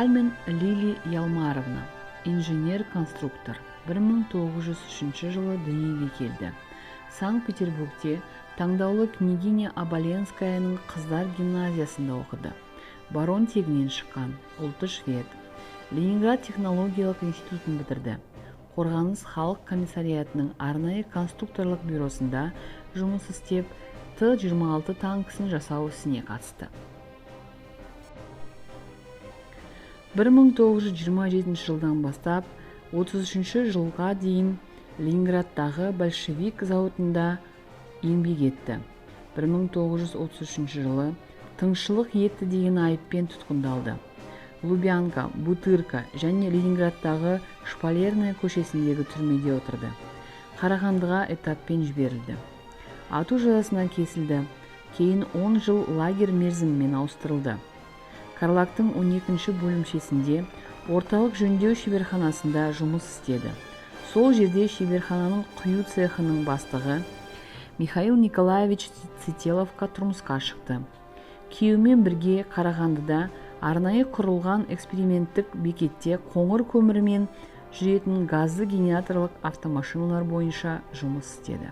Пальмин Лили Ялмаровна, инженер-конструктор, 1903 жылы дүниеге келді. Санкт-Петербургте таңдаулы княгиня Оболенскаяның қыздар гимназиясында оқыды. Барон тегінен шыққан, ұлты швед. Ленинград технологиялық институтын бітірді. Қорғаныс халық комиссариатының арнайы конструкторлық бюросында жұмыс істеп, Т-26 танкісін жасау ісіне қатысты. 1927 жылдан бастап 33 жылға дейін Ленинградтағы большевик зауытында еңбек етті. 1933 жылы тыңшылық етті деген айыппен тұтқындалды. Лубянка, Бутырка және Ленинградтағы Шпалерная көшесіндегі түрмеде отырды. Қарағандыға этаппен жіберілді. Ату жазасына кесілді. Кейін 10 жыл лагерь мерзімімен ауыстырылды. Карлактың 12-ші бөлімшесінде орталық жөндеу шеберханасында жұмыс істеді. Сол жерде шеберхананың құю цехының бастығы Михаил Николаевич Цителовқа тұрмысқа шықты. Күйеуімен бірге Қарағандыда арнайы құрылған эксперименттік бекетте қоңыр көмірмен жүретін газды генераторлық автомашиналар бойынша жұмыс істеді.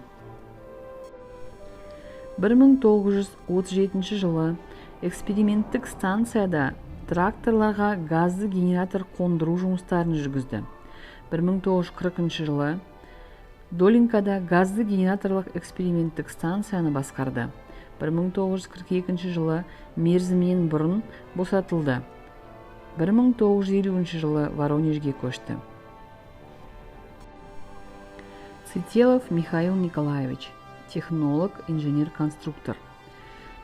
1937 жылы эксперименттік станцияда тракторларға газды генератор қондыру жұмыстарын жүргізді. 1940 жылы Долинкада газды генераторлық эксперименттік станцияны басқарды. 1942 жылы мерзімінен бұрын босатылды. 1950 жылы Воронежге көшті. Цителов Михаил Николаевич, технолог, инженер-конструктор.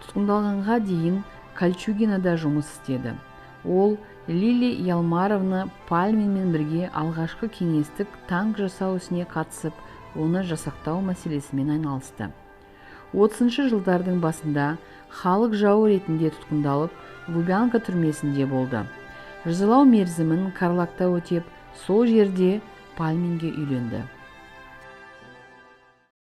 Тұтқындалғанға дейін Кольчугинода жұмыс істеді. Ол Лили Ялмаровна Пальминмен бірге алғашқы кеңестік танк жасау ісіне қатысып, оны жасақтау мәселесімен айналысты. 30 жылдардың басында халық жауы ретінде тұтқындалып, Лубянка түрмесінде болды. Жазалау мерзімін Карлакта өтеп, сол жерде Пальминге үйленді.